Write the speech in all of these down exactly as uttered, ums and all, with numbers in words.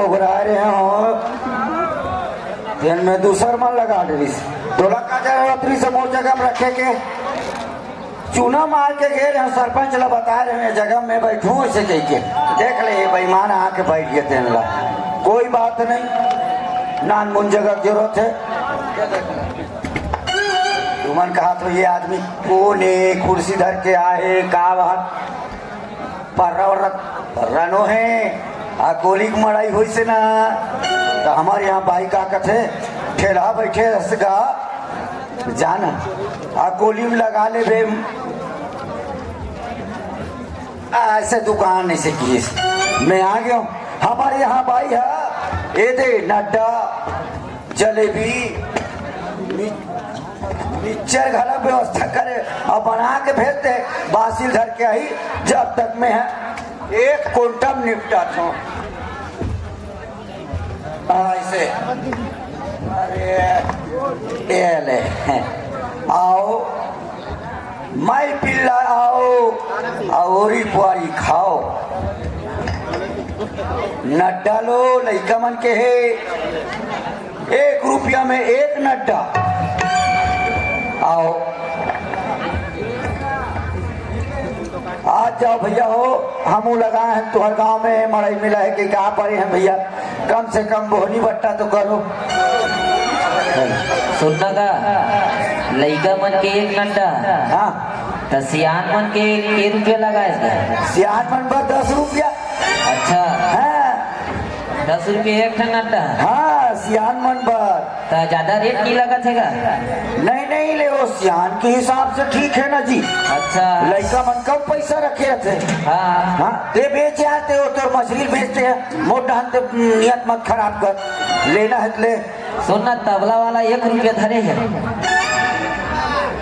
ओघरा रहे हो, तेन में दूसर मन लगा डरिस। तोला का जरूरत रहिस मोर जगह में रखे के? चूना मार के गे रहे, सरपंच ला बता रहे, "ये जगह में बैठूं," ऐसे कह के। देख ले, ये बेईमान आके बैठ गए तेन ला। कोई बात नहीं, नानमुन जगह के जरूरत है। तुमन कहा तो ये आदमी कौन है, कुर्सी धर के आए, का बात? पर्रा वर्रा रनो हे, आ कोली के मड़ई होइस ना, त हमर यहाँ बाई का कथे, "ठेला बैठे हस गा, जाना, आ कोली में लगा लेबे।" आ, ऐसे दुकान ऐसे किहिस, मैं आ गयो। हमर यहाँ बाई ह, ए दे नड्डा, जलेबी, मि-, मिक्सचर घला व्यवस्था करे अउ बना के भेज दे, बासी ल धर के आही, जब तक मैं ह एक कुंटम निपटात हूँ। हाँ, ऐसे। अरे, ये ले, आओ, माई पिल्ला आओ, अउ ओरी पुआरी खाओ। नड्डा लो, लइका मन के हे। एक रुपया में एक नड्डा। आओ, आज जाओ भैया हो, हमू लगाए हैं तुहर गांव में, मड़ई मिला है कि का परे हैं भैया, कम से कम बोहनी बट्टा तो करो। सुनना का, लइका मन के एक नड्डा, हाँ। त सियान मन के के रुपया लगाए का? सियान मन बर दस रुपया। अच्छा। हाँ। दस रुपया एक ठन नड्डा? हाँ, सियान मन बर। त ज्यादा रेट नहीं लगत है का? नहीं, नहीं, ले, वो सियान के हिसाब से ठीक है ना जी। अच्छा। लइका मन कम पैसा रखे रहते। हाँ। हाँ, ते बेच आते हो, तोर मछली बेचते हैं, मोटा हन ते नियत मत खराब कर, लेना है तो ले। सुन ना, तबला वाला एक रुपया धरे है।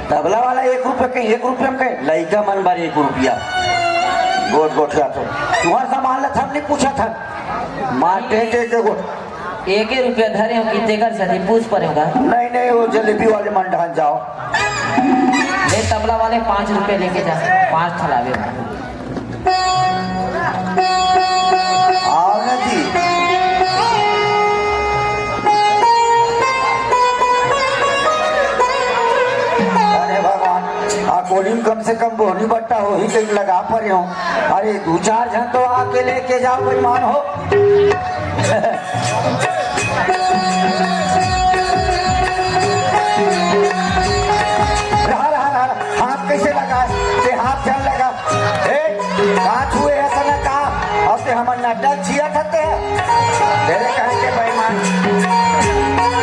तबला वाला एक रुपया कहीं, एक रुपया में कहीं, लइका मन बर एक रुपया। गोठ गोठ का तो तुहर सामान ला थन नहीं पूछा था, मार टे टे के गोठ। एक ही रुपया धरे हो कि तेकर से पूछ परे होगा। नहीं, नहीं, वो जलेबी वाले मन ढान जाओ। ले, तबला वाले पाँच रुपया लेके जा, पाँच ठलावे। आओ ना जी। अरे भगवान, आ कोली में कम से कम बोहनी बट्टा होही, कहीं लगा परे हो। अरे, दू चार झन तो आके लेके जाओ, बेईमान हो। रहा, रहा, रहा, रहा। हाथ कैसे लगा? ते हाथ झन लगा। ए, का छुए है सना का? अब ते हमर नड्डा छिया थते। तेरे कहे के बेईमान।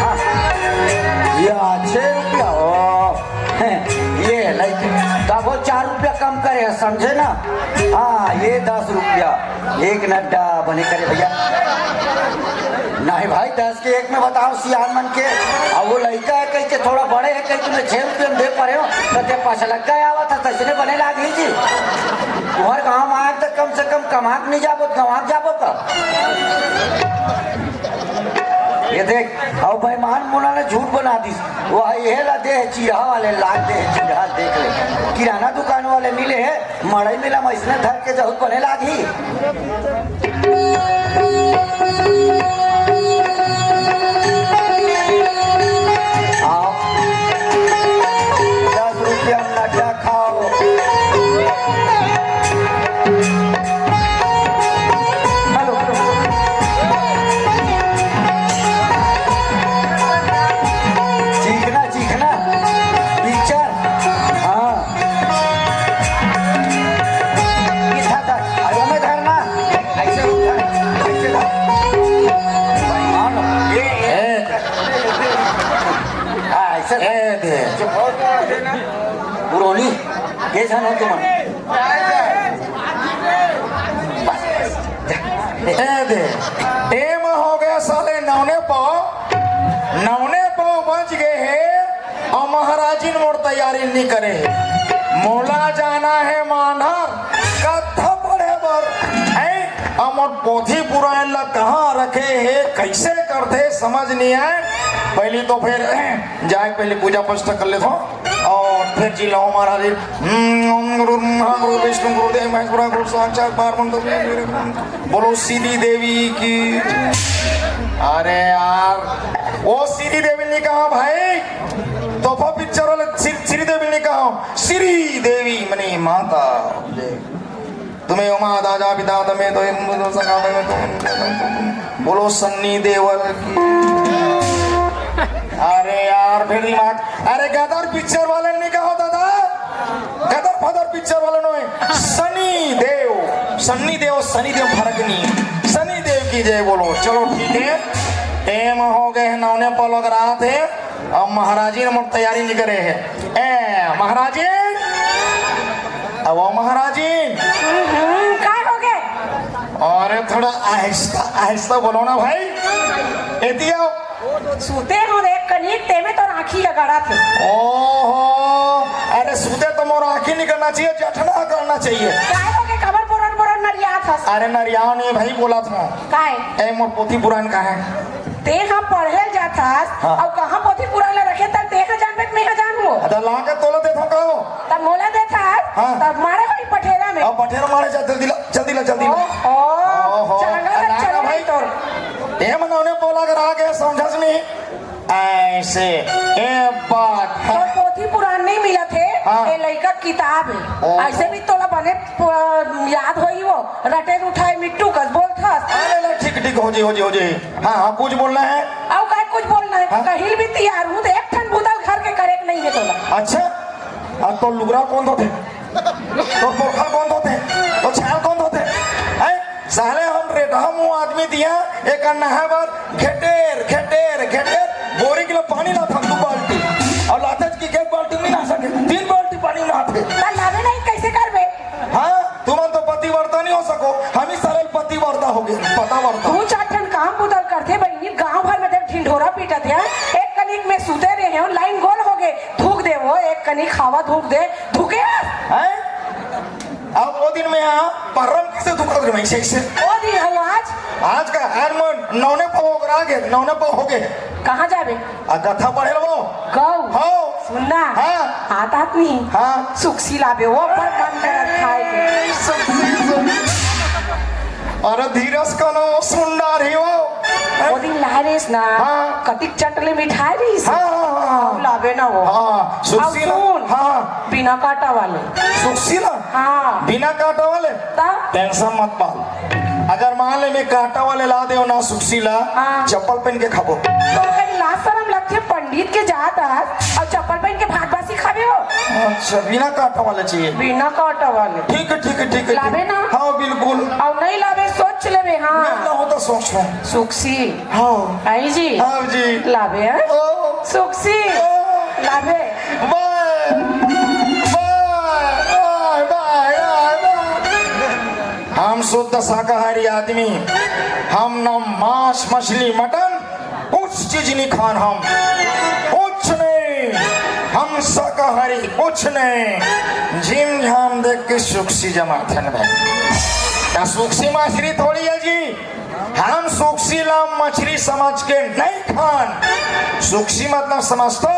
हाँ। या, छह रुपया हो। हैं, ये लइके, का बोल, चार रुपया कम करे, समझे ना? हाँ, ये दस रुपया, एक नड्डा बने करे भैया। नहीं भाई, दस के एक में बताओ, सियान मन के। अब वो लइका है, कहीं के थोड़ा बड़े है, कहीं तुम्हें छह रुपया में दे परे हो, तो ते पछलग्गा आवा था, तैसने बने लाग ही जी। तुम्हारे गाँव में आए तो कम से कम कमा के नहीं जाबो, गंवा के जाबो का? ये देख, अब बेईमान मुना ने झूठ बना दी। वह ये ला दे है चीढ़ा वाले, लाग दे है चीढ़ा, देख ले। किराना दुकान वाले मिले है, मड़ई मेला में इसने धर के जहूत बने लागी। आओ, दस रुपया में नड्डा खाओ। Hello, hello. चीखना, चीखना। पिक्चर। हाँ। कितना था? अरे, वो में धरना। ऐसे उठा, ऐसे धर। हाँ, ये, ये। ए। हाँ, ऐसे। ए, दे। पुरोनी, ये जानो तुम। ए दे, टेम हो गया साले नौने पाव, नौने पाव बज गए हे, अउ महाराजिन मोर तैयारी नी करे हे। मोला जाना हे मांढर, कत्था पढ़े बर, हैं? अउ मोर पोथी पुराण ला कहाँ रखे हे, कैसे करथे, समझ नी आए। पहली तो फिर जाए, पहली पूजा पाठ कर लेथों। और फिर जी लो महाराज, हम्म, ओम गुरु ब्रह्मा, गुरु विष्णु, गुरु देव महेश्वर, गुरु साक्षात परम तस्मै। बोलो श्री देवी की। अरे यार, वो श्री देवी ने कहा भाई, तोहफा पिक्चर वाले श्री, श्री देवी ने कहा, श्री देवी मने माता। तुम्हें उमा दादा पिता तुम्हें तो इन सका तुम्हें तो बोलो सन्नी देवल की। अरे यार, फिर दिमाग। अरे गदर पिक्चर वाले ने कहा दादा, गदर फदर पिक्चर वाले ने सनी देव, सन्नी देव, सनी देव फर्क नहीं। सनी देव की जय बोलो। चलो ठीक है, टेम हो गए हैं, नौने पलक रात है। अब महाराजी ने मोर तैयारी नहीं करे है। ए महाराजी, अब वो महाराजी। हम्म, का हो गए? अरे थोड़ा आहिस्ता आहिस्ता बोलो ना भाई। एती आओ। सूते हो रे कनिक, तेमे तो राखी लगाड़ा थे। ओहो, अरे सूते तो मोर आँखी नहीं करना चाहिए, जठना करना चाहिए। काय हो गए, कबर बोरन बोरन नरिया था? अरे नरिया नहीं भाई, बोला था। काय? ए मोर पोथी पुराण का है? ते ह पढ़े ल जाथस, हाँ। अउ कहाँ पोथी पुराण ल रखे, तब ते ह जानबे त मैं ह जानहूँ। अदा ला के तोला देथो कहो। तब मोला देथस, हाँ। तब मारे होही पठेरा में। अब पठेरा मारे जा, जल्दी ला, जल्दी ला, जल्दी ला। ओहो, ओहो, चांगल अरे ना, चले ना भाई। तोर। ए मनौने बोला कर आगे समझस नहीं। ऐसे, ए बात है। तो पोथी पुराण नहीं मिलत हे, हाँ। ए लइका किताब हे। ओ। ऐसे भी तोला बने प-, याद होही वो, रटे उठाए मिट्टू कस बोलथस। अरे ले, ठीक, ठीक, हो जी, हो जी, हो जी। हाँ, हाँ, कुछ बोलना है? अउ काय कुछ बोलना है? हाँ? कहिल भी तैयार हूँ, तो एक ठन बुता ल घर के करे के नहीं है तोला। अच्छा, अब तो लुगरा कौन धोथे? तो पोखर कौन धोथे? तो छाल कौन धोथे? हैं? साले हम रेटहा मुंह आदमी दिया, एक नहा बार घेटेर, घेटेर, घेटेर, बोरी किलो पानी लाथन दू बाल्टी, अउ लाथस कि एक बाल्टी नहीं नहा सके, तीन बाल्टी पानी नहाथे। त लावे नहीं, कैसे करबे? हाँ, तुमन तो पतिव्रता नहीं हो सको, हम ही सरल पतिव्रता हो गए, पताव्रता। दू चार ठन काम बुता ल करथे बहिनी, गांव भर में देख ढिंढोरा पीटत हे। एक कनिक में सुते रहे हो, लाइन गोल हो गए, थूक दे वो, एक कनिक हवा थूक दे, थूके। हैं? अब वो दिन में यहाँ परम कैसे थूकत रहे, ऐसे, ऐसे। वो दिन हो आज? आज का, आज मन नौने पाव हो गए, नौने पाव हो गए। कहाँ जाबे? आ, कथा पढ़े लो। गौ। हो। सुनना। हाँ। हाथ हाथ नहीं। हाँ। सुक्सी लाबे, वो पर मन करत खाए के। सुक्सी, सुक्सी। अरे धीरज कनो सुंडा रही हो। वो दिन लाए रहीस ना। हाँ। कतिक चटले मिठाई रहीस। हाँ, हाँ, हाँ, हाँ। लाबे ना वो। हाँ, सुक्सी अब ला-, सुन। हाँ। बिना कांटा वाले। सुक्सी ला? हाँ। बिना कांटा वाले? ता? Tension मत पाल। अगर मान ले मैं कांटा वाले ला दे ना सुक्सी ला, हाँ। चप्पल पहन के खाबो। तो कहीं लाज शरम लगथे, पंडित के जात आस अउ चप्पल पहन के भागबासी खाबे हो? अच्छा, बिना कांटा वाले चाहिए। बिना कांटा वाले। ठीक है, ठीक है, ठीक है, ठीक है। लाबे ना? हाँ, बिल्कुल। अउ नहीं लाबे, सोच लेबे, हाँ। नहीं ना हो तो सोच लो। सुक्सी। हाँ। आई जी। हाँ जी। लाबे, हैं? ओ। सुक्सी। ओ। लाबे। बाय। बाय, बाय, बाय, बाय, बाय। हम शुद्ध शाकाहारी आदमी, हम न मांस, मछली, मटन, कुछ चीज नहीं खान हम, कुछ नहीं। हम शाकाहारी, कुछ नहीं। जिम झाम देख के सुक्सी जमाथन भाई। का सुक्सी मछली थोड़ी है जी? हम सुक्सी ला मछली समझ के नहीं खान। सुक्सी मतलब समझ तो,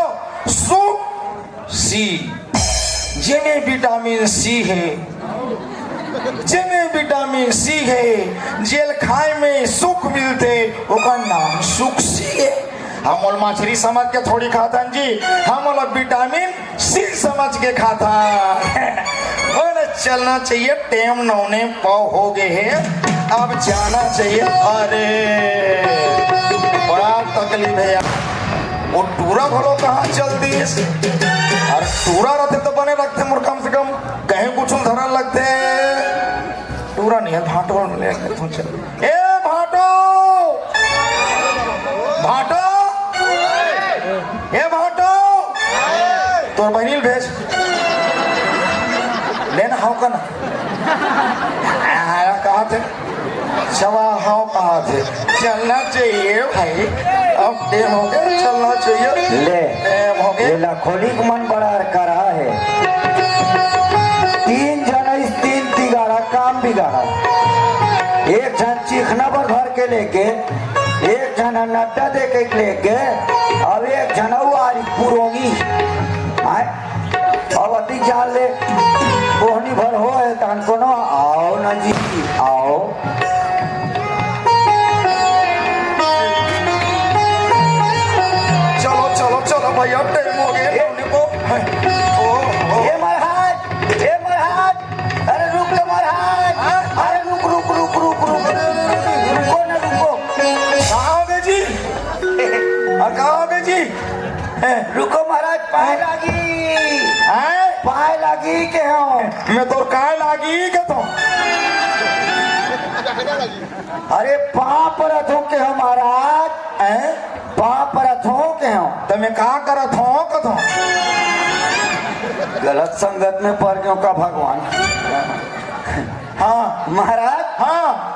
सुक सी, जेमे विटामिन सी हे, जेमे विटामिन सी हे, जेल खाए में सुख मिलथे, ओकर नाम सुक्सी हे। हम ओला मछली समझ के थोड़ी खाथन जी, हम ओला विटामिन सी समझ के खाथन। ओला चलना चाहिए, टेम नौने पाव हो गए हे, अब जाना चाहिए। अरे, बड़ा तकलीफ है यार। वो टूरा घलो कहाँ चल दिस? अरे टूरा रहते तो बने रखते मोर, कम से कम कहीं कुछ धरन लगते। टूरा नहीं है, भाटो ले के तू चल। ए भाटो, भाटो, ए भाटो, तोर बहिनी ल भेज। लेना हाव का ना? आ, कहा थे? सवा हाव कहा थे? चलना चाहिए भाई, अब टेम हो गया, चलना चाहिए। ले। टेम हो गया। ये लखोली के मन बड़ा करा है। तीन जन इस तीन तिगाड़ा काम बिगाड़ा। एक जन चिखना पर भर के लेके, एक जन नड्डा दे के लेके, अब एक जन अउ आरी पुरोंगी। आए? जाल ले ओहनी भर होय, तहन कोनो, आओ ना जी, आओ। चलो, चलो, चलो भैया, टाइम हो गया, ए, नौने को। ओ, ओ। ए महाराज, ए महाराज, अरे रुक तो महाराज, हाँ? अरे रुक, रुक, रुक, रुक, रुक, रुको ना, रुको। कहाँ हो गए जी? आ, कहाँ हो गए जी? रुको महाराज, पाए लागी। हैं? पाए लागी के हो। मैं तोर काय लागी के तो? अरे पाँव परत हो के हो महाराज। हैं? पाँव परत हो के हो। तो मैं का करत हो के तो? गलत संगत में पड़ गयो का भगवान? हाँ। महाराज। हाँ।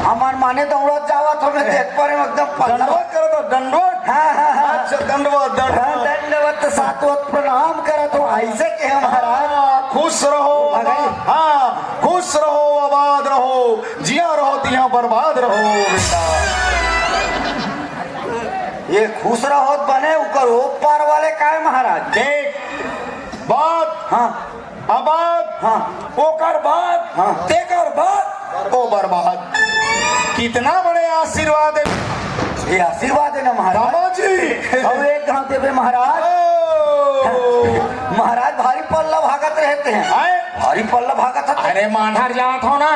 हमर माने दौड़त जावत हो, मैं देख पर एकदम पल्ला। दंडवत करत हो, दंडवत? हाँ, हाँ, हाँ। अच्छा, दंडवत, हाँ, दंडवत। दंडवत, सातवत प्रणाम करत हो, ऐसे के हो महाराज। हाँ, खुश रहो, भगाई। आबाद, हाँ, खुश रहो, आबाद रहो, जिया रहो, तिया बर्बाद रहो, बेटा। ये खुश रहो बने, उकर ओ पार वाले काय महाराज? देख, बात हाँ। आबाद, हाँ। ओकर बाद, हाँ। तेकर बाद, ओ बर्बाद। कितना बड़े आशीर्वाद है। ये आशीर्वाद है ना महाराज? दामाद जी। अब एक घाव देवे महाराज। ओ। महाराज भारी पल्ला भागत रहते हैं। आए? भारी पल्ला भागत है। अरे मांढर जात हो ना।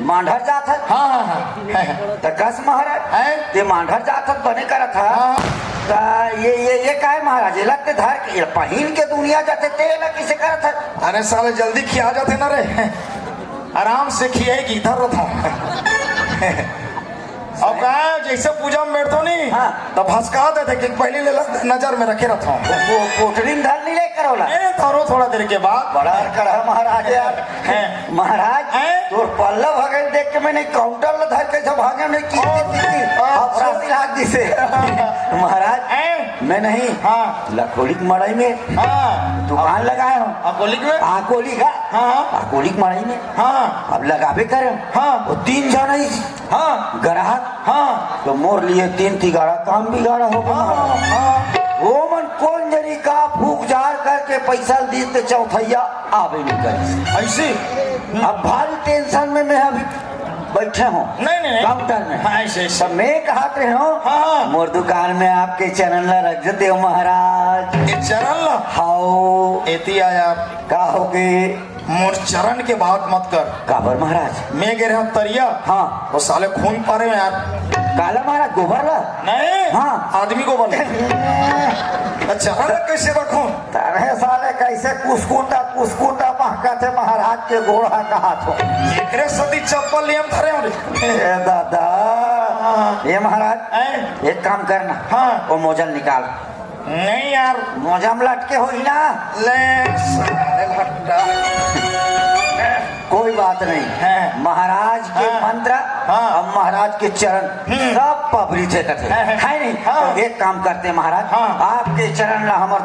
मांढर जात है? हाँ, हाँ, हाँ। त कस महाराज, हैं? ते मांढर जात हस, बने करत हस। हाँ। त ये, ये, ये काय महाराज? ये लत्ते धर के, ये पहिन के दुनिया जाथे, ते ला किसे करत हस? अरे साले, जल्दी खिया जाथे ना रे। आराम से खियाई कि इधर रथा। अब का, जैसे पूजा में बैठतो नहीं, हाँ। तब भसका देथे कि पहले ले ल-, नजर में रखे रथा। वो कोठरी में धर नहीं ले करोला। ए, धरो थोड़ा देर के बाद। बड़ा अरकड़ है महाराज यार। हैं। महाराज, हैं? तोर पल्ला भगत देख के मैंने काउंटर ल धर के जब भागे नहीं की, और, की, की, और, अब राशि लाग दिसे। महाराज, हैं? मैं नहीं, हाँ। लखोली की मड़ई में हाँ। दुकान लगाए हो। अकोली में? अकोली का? हाँ, हाँ। अकोली की मड़ई में। हाँ। अब लगाबे करे। हाँ। वो तीन झन आइस। हाँ। ग्राहक। हाँ। तो मोर लिए तीन तिगाड़ा काम बिगाड़ा हो गया। हाँ, हाँ। वो मन कोन जनी का फूक जार करके पैसा दीस ते चौथैया आबे नहीं करिस। ऐसे? अब भारी टेंशन में मैं अभी बैठे हो नहीं, नहीं, नहीं। काउंटर में। हाँ, ऐसे, ऐसे। तो मैं कहत रहे हो, हाँ, हाँ। मोर दुकान में आपके चरण ला रख देते हो महाराज। ये चरण ला? हाओ। एती आया। का हो गए? मोर चरण के बात मत कर। काबर महाराज? मैं गे रहा तरिया। हाँ। वो साले खून पारे में यार। काला महाराज, गोबर ला? नहीं। हाँ। आदमी गोबर ला। अच्छा, चरण कैसे रखूं? तरे साले कैसे कुसकुंडा, कुसकुंडा महकत है महाराज के गोड़ हा कहा थो। एकरे सती चप्पल नियम धरे हो रे। ए दादा। हाँ। ये महाराज, हैं? एक काम करना। हाँ। वो मोजल निकाल। नहीं यार। मोजा में लटके होही ना। ले साले भट्टा। कोई बात नहीं। हैं। महाराज के हाँ। मंत्र हाँ। और महाराज के चरण हम्म। सब पबरी थे कथे। हैं, हैं। है नहीं? हाँ। तो एक काम करते हैं महाराज, हाँ। आपके चरण ला हमर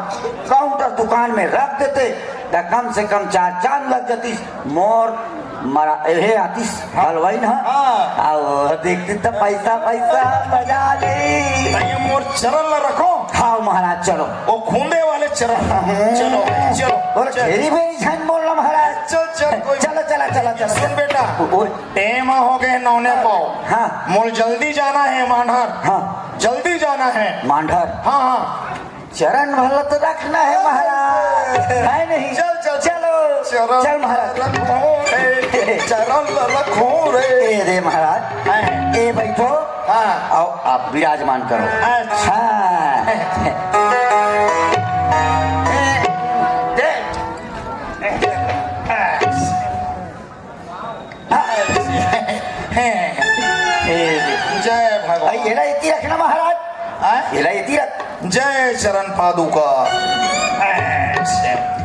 काउंटर दुकान में रख देते, त कम से कम चार चांद लग जाती। मोर मरा, एहे आतिस हलवाई ना। हाँ। आओ, देखती तो पैसा, पैसा बजा दे। भैया, मोर चरण ला रखो। हाँ महाराज, चलो। वो खूंदे वाले चरण। हम्म। चलो, चलो, बोलो, चलो। खेरी बेरी झन बोलना महाराज। चल, चल, कोई चलो, चला, चला, चला। सुन बेटा, ओए। टेम हो गए नौने पाव। हाँ। मोल जल्दी जाना है मांढर। हाँ। जल्दी जाना है। मांढर। हाँ, हाँ। चरण भला तो रखना है महाराज, है नहीं? चल, चल, चलो, चरण चल महाराज। रखो रे, चरण रखो रे। ए रे महाराज, हैं? ए बैठो। हाँ। आओ, आप विराजमान करो। अच्छा। हाँ। ए, दे। जय भगवान। भाई, एला एती रखना महाराज। हाँ? एला एती रख। जय चरण पादुका।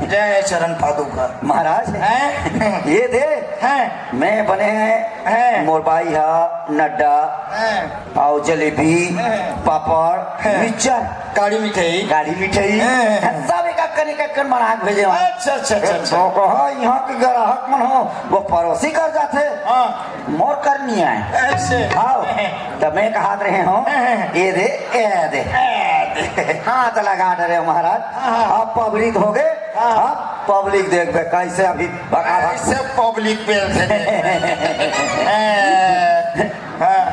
जय चरण पादुका। महाराज, हैं? ये दे। हैं? मैं बने हैं। हैं? मोर बाई हा, नड्डा। हैं? अउ जलेबी, हैं। पापड़, हैं। मिक्सचर। गाड़ी मिठाई। गाड़ी मिठाई। हैं। सब एक अक्कन, एक अक्कन बना के भेजे हवं। अच्छा, अच्छा, अच्छा, अच्छा। तो कहो, यहाँ के ग्राहक मन हो, वो परोसी कर जाथे। हाँ। मोर कर नहीं आए। ऐसे। हाँ। हैं। तो मैं कहत रहे हूँ, हैं। ये दे, ये दे। हैं। हाथ लगा डरे महाराज। हाँ, हाँ। अब पबरी तो हो गए। हाँ, पब्लिक देखबे कैसे अभी भगा भगा। ऐसे पब्लिक पेल थे। हाँ।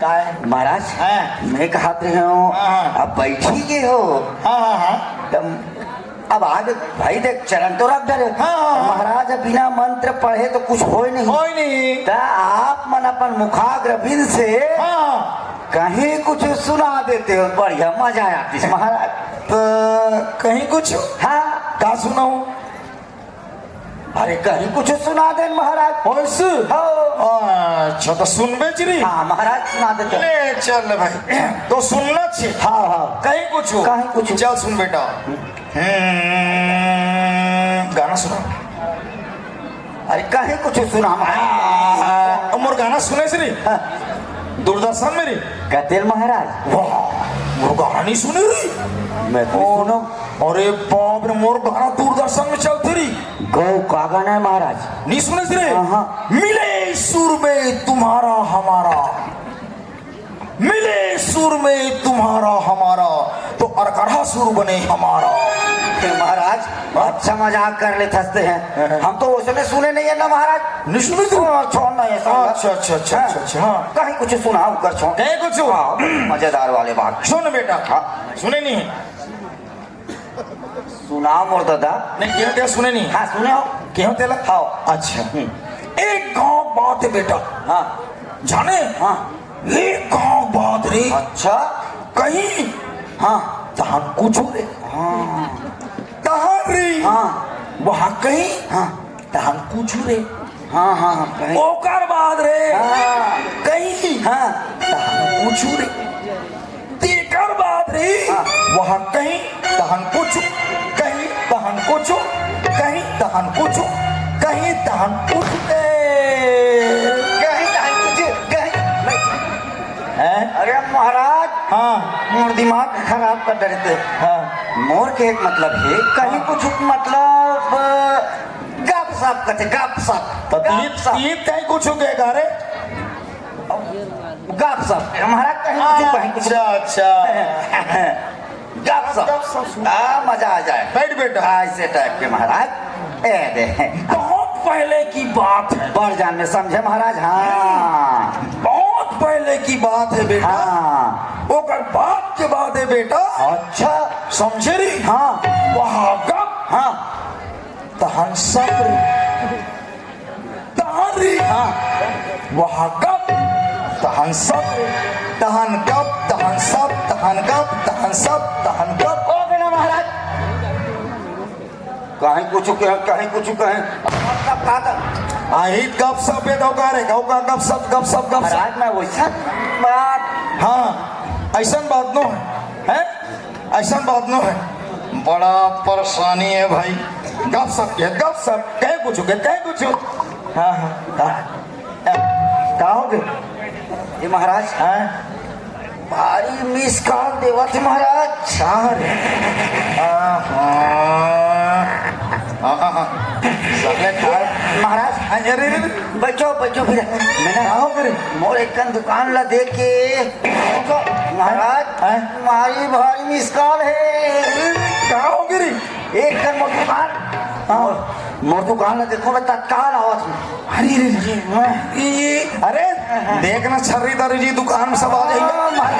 काय? महाराज, हाँ। मैं कहत रहे हूँ, हाँ, हाँ। अब बैठी के हो। हाँ, हाँ, हाँ। तब अब आज भाई देख, चरण तो रख डरे। हाँ, हाँ, हाँ। महाराज बिना मंत्र पढ़े तो कुछ होय नहीं। होय नहीं। त आप मन अपन मुखाग्र बिंद से हाँ। कहीं कुछ सुना देते हो, बढ़िया मजा आती महाराज। तो कहीं कुछ? हाँ। का सुनाऊं? अरे, कहीं कुछ सुना दे महाराज। ओइसे? हाँ। अच्छा, तो सुनबे च री? हाँ महाराज, सुना देते। ले चल भाई, तो सुनना च हे। हाँ, हाँ। कहीं कुछ? कहीं कुछ। चल सुन बेटा। हम्म, गाना सुना। अरे, कहीं कुछ सुना महाराज। आ, मोर गाना सुनेस री? हाँ। दूरदर्शन में री। कतेल महाराज? वाह, मोर गाना नहीं सुने री? मैं तो ओ, सुनो। अरे बाप रे, मोर गाना दूरदर्शन में चलथे री। गौ का गाना है महाराज? नहीं सुनेस री? हाँ, हाँ। मिले सुर में तुम्हारा हमारा, मिले सुर में तुम्हारा हमारा, तो अरकरहा सुर बने हमारा। हे महाराज, अच्छा मजाक कर लेत हंसते हैं। हम तो उसने सुने नहीं है ना महाराज। नहीं सुने तू? हाँ, छोड़ ना ये सब। अच्छा, अच्छा, अच्छा, हाँ। अच्छा, अच्छा, हाँ। कहीं कुछ सुनाओ कर छोड़। कहीं कुछ? हाँ, मजेदार वाले बात। सुन बेटा। हाँ। सुने नहीं है? सुनाओ मोर दादा। नहीं, केहो तेला सुने नहीं। हाँ, सुने हो। केहो तेला? हाँ। अच्छा। हम्म। एक गांव बात है बेटा। हाँ। जाने? हाँ। एक गांव बात रे। अच्छा। कहीं? हाँ। तहां कुछ रे। हाँ। तहां रे। हाँ। वहां कहीं? हाँ। तहां कुछ रे। हाँ, हाँ, हाँ, कहीं। ओकर बाद रे। हाँ। कहीं? हाँ। तहां कुछ रे। तेकर बाद रे, हाँ। वहां कहीं तहन कुछ, कहीं तहन कुछ, कहीं तहन कुछ, कहीं तहन कुछ। ए। कहीं तहन कुछ, कहीं। हैं? अरे महाराज, हाँ। मोर दिमाग खराब कर डरे ते। हाँ। मोर के एक मतलब है, कहीं हाँ। कुछ मतलब गप सप कथे, गप सप। तो गप तीत, सप। तीत कहीं कुछ के गा रे? गप सप, महाराज कहीं कुछ, कहीं कुछ। अच्छा, अच्छा। गप सप। गप सप सुन। आ, मजा आ जाए। बैठ बेटा। आ, ऐसे टाइप के महाराज। ए दे। बहुत पहले की बात है। बड़ जान में समझे महाराज, हाँ। बहुत पहले की बात है बेटा। हाँ। ओकर बाप के बाद है बेटा। अच्छा। समझे री? हाँ। वहाँ गप। हाँ। तहन सप रे। तहन री। हाँ। वहाँ गप, तहन सप, तहन गप, तहन सप, तहन गप, तहन सप, तहन गप। हो गया महाराज। कहीं कुछ कहे, कहीं कुछ कहे। गप सप कहा था। आही गप सप ये दौका रे, गौका गप सप, गप सप, गप सप। महाराज, मैं वैसा बात। हाँ, ऐसा बात नो है, हैं? ऐसा बात नो है, बड़ा परेशानी है भाई। गप सप के, गप सप, कहे कुछ के, कहे कुछ। हाँ, हाँ, हाँ। का हो गए? ये महाराज, हाँ? भारी मिस कॉल देवत हे महाराज। का रे? हाँ, हाँ। हाँ, हाँ, हाँ। सबले का? महाराज, हाँ, अरे, अरे, अरे। बैठो, बैठो फिर। मैं ना का हो गए? मोर एक कन दुकान ला देख के। महाराज, हैं? मारी भारी मिस कॉल है। का हो गिरी? एक कर मोर दुकान। हाँ। मोर, मोर दुकान ला देखो, मैं तत्काल आवत हूँ। अरे, अरे, अरे, हाँ। ये, ये, अरे, देख ना, छर्री दारू जी दुकान में सब आ जाएंगे। हाँ, मार।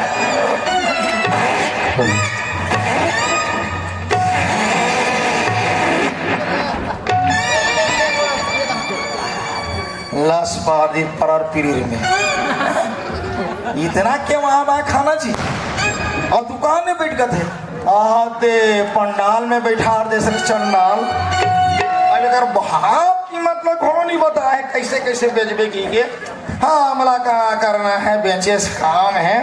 लस पादी परर पिरिर में। इतना के वहां बा खाना जी? और दुकान में बैठ गए थे। आते पंडाल में बैठार दे सर चंडाल। अब अगर भाव की मतलब घोड़ो नहीं बताए, कैसे कैसे बेचबे की के। हाँ, हमला का करना है, बेचे से काम है।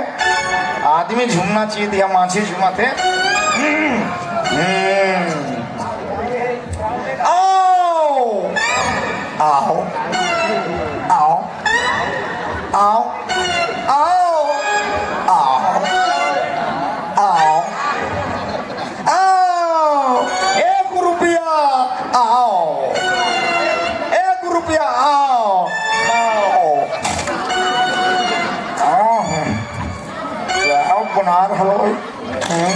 आदमी झूमना चाहिए, दिया माछी झूमत है। हम्म, हम्म। आओ, आओ, आओ, आओ, आओ, आओ, आओ, आओ, एक रुपया, आओ, एक रुपया, आओ, आओ, आओ, क्या बनार हलवाई। हम्म?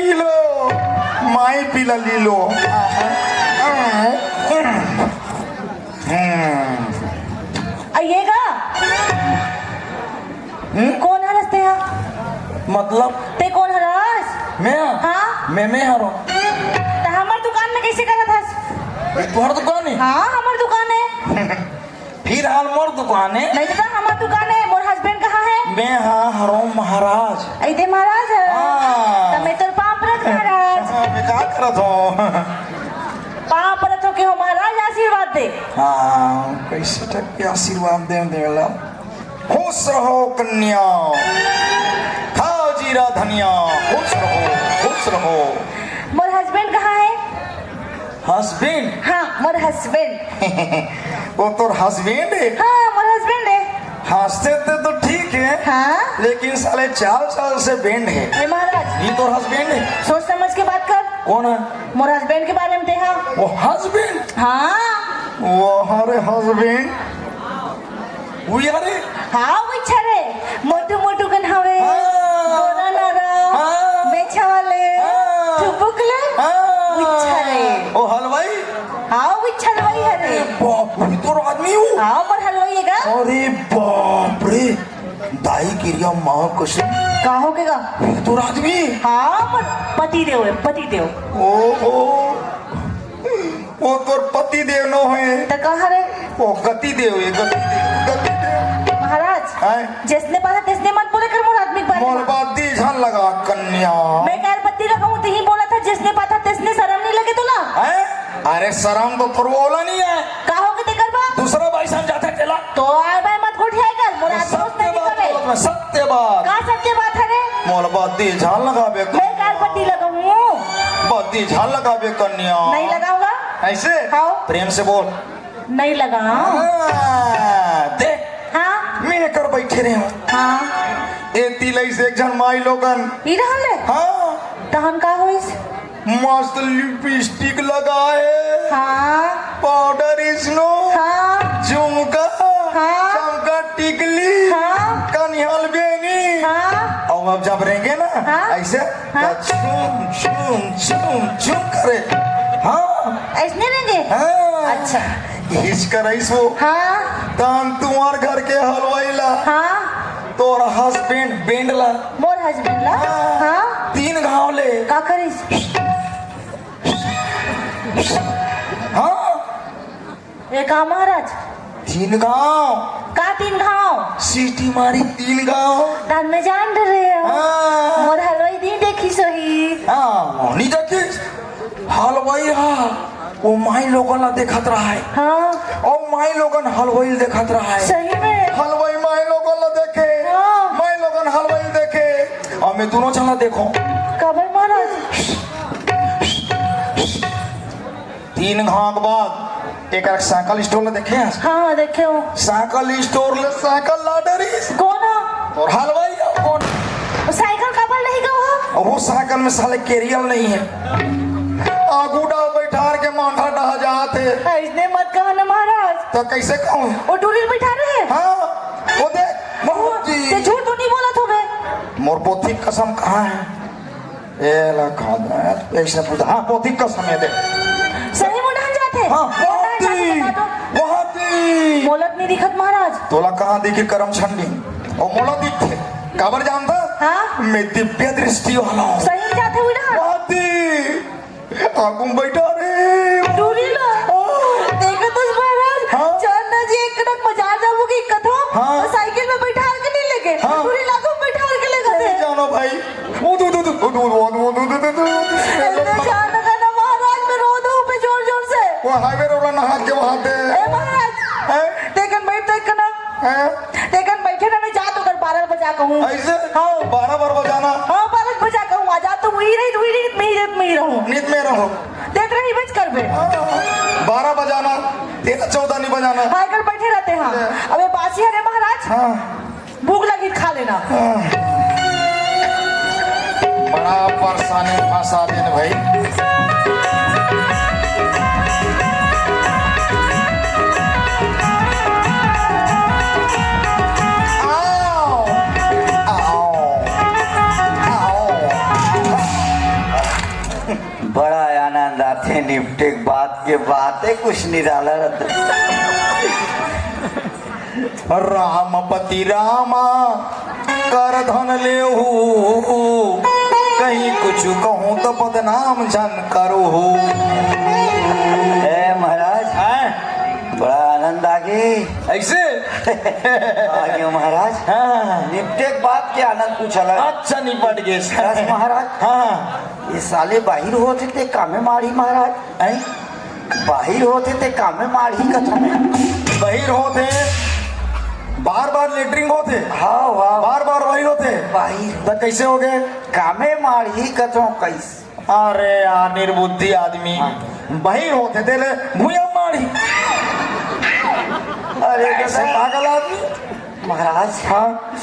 लीलो, माई पीला लीलो। हम्म। आइएगा। कौन हरस तेहा? मतलब? ते कोन हरस? मैं? हाँ? मैं, मैं हरो। त हमर दुकान में कैसे करत हस? ये तोहर दुकान है? हाँ, हमर दुकान है। फिर हाल मोर दुकान है? नहीं तो हमर दुकान है। मोर हस्बैंड कहाँ है? मैं हाँ हरो महाराज। ऐते महाराज है? हाँ। त मैं तोर पाँव परत महाराज। हाँ, मैं का करत हूँ? पाँव परत हो के हो महाराज, आशीर्वाद दे। हाँ, कैसे टाइप के आशीर्वाद दे देला? खुश रहो कन्या, खाओ जीरा धनिया, खुश रहो, खुश रहो। मोर हस्बैंड कहाँ है? हस्बैंड? हाँ, मोर हस्बैंड। वो तोर हस्बैंड है? हाँ, मोर हस्बैंड है। हंसते ते तो ठीक है, हाँ? लेकिन साले चाल चाल से बैंड है। हे महाराज, ये तोर हस्बैंड है? सोच समझ के बात कर। कौन है? मोर हस्बैंड के बारे में ते हाँ। वो हस्बैंड? हाँ। वो हरे हस्बैंड? वो यारे? हाँ, वो इच्छा रे। मोटू मोटू कन हवे। हाँ। गोरा नारा। हाँ। मेछा वाले। हाँ। ठुपुकले। हाँ। इच्छा रे। वो हलवाई? हाँ, वो इच्छा हलवाई है रे। बाप रे, तोर आदमी हूँ। हाँ, पर हलवाई है का? अरे बाप रे, दाई किरिया माँ कसम। का हो के का? तोर आदमी? हाँ, पर पति देव है, पति देव। ओहो, वो तोर पति देव नो है। त कहा रे? वो गति देव है, गति देव, गति देव। महाराज, हैं? जैसने पाता तैसने मत बोले कर मोर आदमी के बारे मोर में। बात दी झन लगा कन्या। मैं कार पति का कहूँ, तिही बोला था, जैसने पाता तैसने, शर्म नहीं लगे तोला? हैं? अरे शर्म तो तोर ओला नहीं है। का हो के तेकर बा? दूसरा भाई समझाते चला। तो आए बाय मत गोठियाए कर, मोर आदमी सत्य उसने नहीं बात करे। बोलत मैं, सत्य बात। का सत्य बात है रे? मोर बात दी झन लगाबे। मैं कार पति लगाऊं? बात दी झन लगाबे कन्या। नहीं लगाऊंगा। ऐसे? हाँ। प्रेम से बोल। नहीं लगाऊं। हाँ, देख, हाँ। मैं कर बैठे रहे हूँ। हाँ। ए तिलई से एक झन माई लोगन। ई रहल है? हाँ। तहन का होइस? मस्त लिपस्टिक लगाए, हाँ। पाउडर स्नो, हाँ। झुमका, हाँ। चमका टिकली, हाँ। कनिहल बेनी। हाँ। और अब जब रेंगे ना, हाँ। ऐसे, हाँ। तो झूम, झूम, झूम, झूम करे। हाँ। ऐसने रेंगे? हाँ। अच्छा। हिच करइस वो। हाँ। तहन तुम्हार घर के हलवाई ला। हाँ। तोर हस्बैंड बैंड ला। मोर हस्बैंड ला? हाँ। तीन घाव ले। का करिस? हाँ। ए का महाराज? तीन घाव। का तीन घाव? सीटी मारी तीन घाव। तहन मैं जान डरे हूँ। हाँ। मोर हलवाई नहीं देखिस होही। हाँ, नहीं देखिस? हलवाई हा, वो माई लोगन ला देखत रहा है। हाँ। और माई लोगन हलवाई ला देखत रहा है। सही में? हलवाई माई लोगन ला देखे। हाँ। माई लोगन हलवाई ला देखे। और मैं दोनों चला देखो। काबर महाराज? तीन घाव के बाद एक साइकिल स्टोर ला देखे हस? हाँ, देखे हो। साइकिल स्टोर ले साइकिल ला डरिस। कौन हो? और हलवाई हो कौन? वो साइकिल काबर नहीं गो हो? और वो साइकिल में साले कैरियर नहीं है। आगू डाल बैठार के मांठा डहा जात है। ऐसने मत कहा ना महाराज। तो कैसे कहूँ? वो डोरी बैठा रहे हैं? हाँ, वो देख, मोती। ते झूठ तो नहीं बोला था बे? मोर पोथी कसम कहाँ है? ए ला खा दे, ऐसे पूछा। हाँ, पोथी कसम ये दे। सही मुंडहन जाते? हाँ, मुंडहन जाते पोथी, बता दो। पोथी। मोलत नहीं दिखत महाराज। तोला कहाँ दिखे करम छंडी? और मोला दिखथे। काबर जानता? हाँ। मैं दिव्य दृष्टि वाला हूँ। सही जाते हुई ना। पोथी। आगू में बैठा रे। डोरी ला। हाँ। देखो तो महाराज, हाँ। चल ना जी, एक कनक बाजार जाबो की कथो, हाँ। तो साइकिल में बैठा के नहीं लेके, हाँ। डोरी लागू में बैठा के लेके थे। जानो भाई। ओ दू दू दू। ऐसे जान का ना महाराज, मैं रो दूं पे जोर जोर से। वो हाईवे रोड ना हाथ के वहां पे। ए महाराज, हैं? देखन बैठ तो एक कनक। हैं? देखन बैठे ना, मैं जा तो कर बारह बजा कहूँ। ऐसे? हाँ। बारह बार बजाना। हाँ, बारह बजा कहूँ, आ जा तो वही रही, वही रही, मैं ही रही, मैं ही रहूँ। नींद में रहो। देख रही बच कर बे। बारह बजाना, तेरह चौदह नहीं बजाना। हाँ, कर बैठे रहते हैं। अबे बासी हरे महाराज, हाँ। भूख लगी खा लेना। बड़ा परेशानी में फंसा देन भाई। आओ, आओ, आओ। बड़ा आनंद आथे निपटे के बात के, बाते कुछ निराला रथे। रामपति रामा कर धन लेहू, कहीं कुछ कहूँ तो बदनाम झन करहू। ए महाराज, हाँ। बड़ा आनंद आगे। ऐसे? आगे महाराज। हाँ। निपटे के बात के आनंद कुछ अलग। अच्छा, निपट गे। महाराज। हाँ। ये साले बाहिर होथे ते कामे माढ़ी महाराज। हैं? बाहिर होथे ते कामे माढ़ी कथों मैं। बाहिर होथे, बार-बार लेटरिंग होथे। हाँ, वाह। बार-बार बाहिर होथे। बाहिर। त कइसे होगे? कामे माढ़ी कथों कइसे? अरे यार, निर्बुद्धि आदमी। हाँ। बाहिर होथे ते ले भुइयां माढ़ी। अरे ऐसे दादा। पागल आदमी। महाराज। हाँ।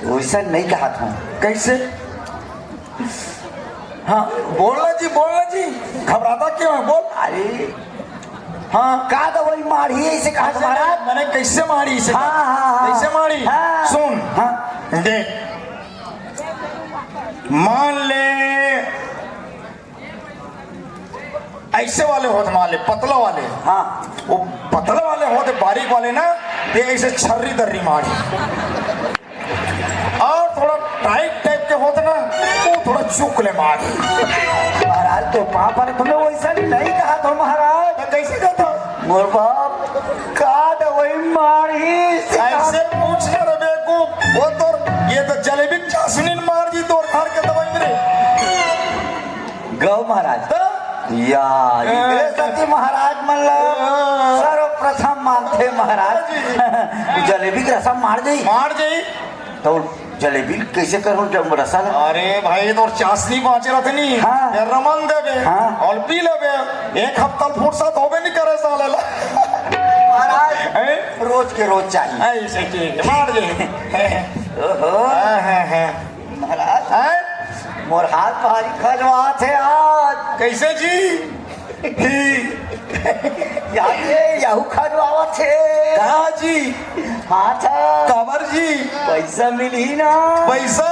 वइसन नइ कहत हों। कइसे? हाँ, बोलना जी, बोलना जी, घबराता क्यों है, बोल। अरे, हाँ। का दवई माढ़ी अइसे कहा तुम्हारा? मने कइसे माढ़ी अइसे? हाँ, हाँ, हाँ। कइसे माढ़ी? हाँ। सुन। हाँ। देख, मान ले, अइसे वाले होत, मान ले, पतला वाले। हाँ। वो पतला वाले होत, बारीक वाले ना, ये अइसे छर्री दर्री माढ़ी। अउ थोड़ा टाइट टाइप के होत ना, वो थोड़ा चुक ले माढ़ी। महाराज, तो पाँव पर तुम्हें वइसन नइ कहत हों महाराज। त कइसे कहत हों? मोर बाप, का दवई माढ़ी अइसे? अइसे पूछ ना रे बेवकूफ, वो तो, ये तो जलेबी चासनी माढ़ी तोर घर के दवई में रे। गौ महाराज। त? या, हाँ। एकरे सेती महाराज मन ला हाँ। सर्वप्रथम मानथे महाराज। जी। जलेबी के रसा माढ़ जाही। माढ़ जाही। त जलेबी कइसे करहूँ जब रसा ला? अरे भाई, तोर चासनी बाँचे रथे नी, हाँ। ये रमन देबे, हाँ। अउ पी लेबे, एक हफ्ता ले फुरसत होबे नइ करे साले ला। महाराज, हैं? रोज के रोज चाहिए। अइसे ठीक हे, माढ़ जाही। ओहो। हाँ, हाँ, हाँ। महाराज, हैं? मोर हाथ भारी खजवात हे आज। कइसे जी? ही। यार, ये यहू खजवावत हे। का जी? हाथ ह। काबर जी? पइसा मिलही ना? पइसा?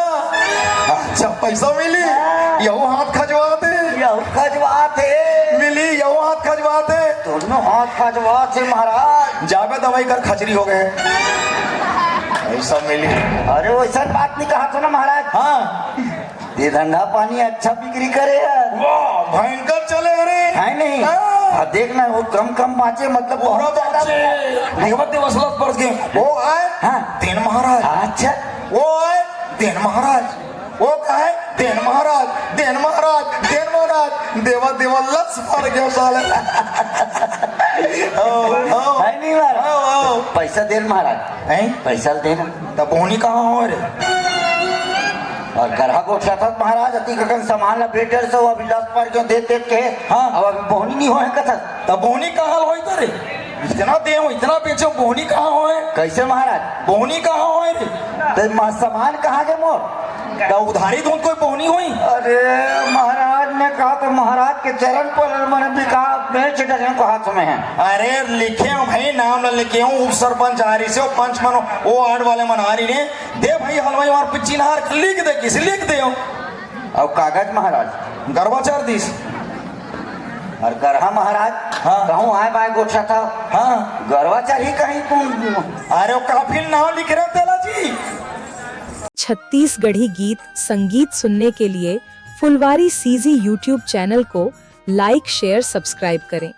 अच्छा, पइसा मिलही? हाँ। यहू हाथ खजवात हे? यहू खजवात हे। मिलही, यहू हाथ खजवात हे? दोनों हाथ खजवात हे महाराज। जाबे दवई कर, खजरी होगे। पइसा मिलही। अरे, वइसन बात नइ कहत हों ना महाराज। हाँ। ये धंधा पानी अच्छा बिक्री करे हे। वाह, भयंकर चले हे रे। हे नहीं? हाँ। हाँ, देख ना, वो कम कम बाँचे, मतलब, पूरा बहुत ज्यादा बाँचे। नहीं। देवत देवस लत पड़ गए। वो आय, हाँ। देन महाराज। अच्छा। वो आय, देन महाराज। वो का हे, देन महाराज, देन महाराज, देन महाराज। देवत देवस लत पड़ गए साले। ओ, ओ। हे नहीं महाराज? ओ, ओ। पइसा देन महाराज। हैं? पइसा देन। त बोहनी कहाँ होय रे? अउ गरहा गोठियाथस महाराज, अतिक अकन समान ला बेच डरेस, अभी लत पड़ गे देत देत के। हाँ। अब अभी बोहनी नइ होय कथस। त बोहनी कहाँ होही त रे? इतना देहूँ, इतना बेचेंव, बोहनी कहाँ होय? कइसे महाराज? बोहनी कहाँ होय रे? त म-, समान कहाँ गे मोर? त उधारी दूँ त कोई बोहनी होही? अरे महाराज, मैं कहत हों महाराज के चरण पर मन बिका बेच डरेंव कहत हों मैं। अरे लिखेंव भाई, नाम ला लिखेंव, उप सरपंच आ रहिसे, पंच मन, वो वार्ड वाले मन आ रहिसे, दे भाई हलवाई, हमार चिन्हार लिख दे, कइसे लिख दे हो? अउ कागज महाराज? गरवा चर दिस। अउ गरहा महाराज? हाँ। कहूँ आय बाय गोठियाथस? हाँ। गरवा चरही कहीं तुम। अरे वो काफिल नाम लिख रहे तेला जी। छत्तीसगढ़ी गीत संगीत सुनने के लिए फुलवारी सीजी YouTube चैनल को लाइक, शेयर, सब्सक्राइब करें।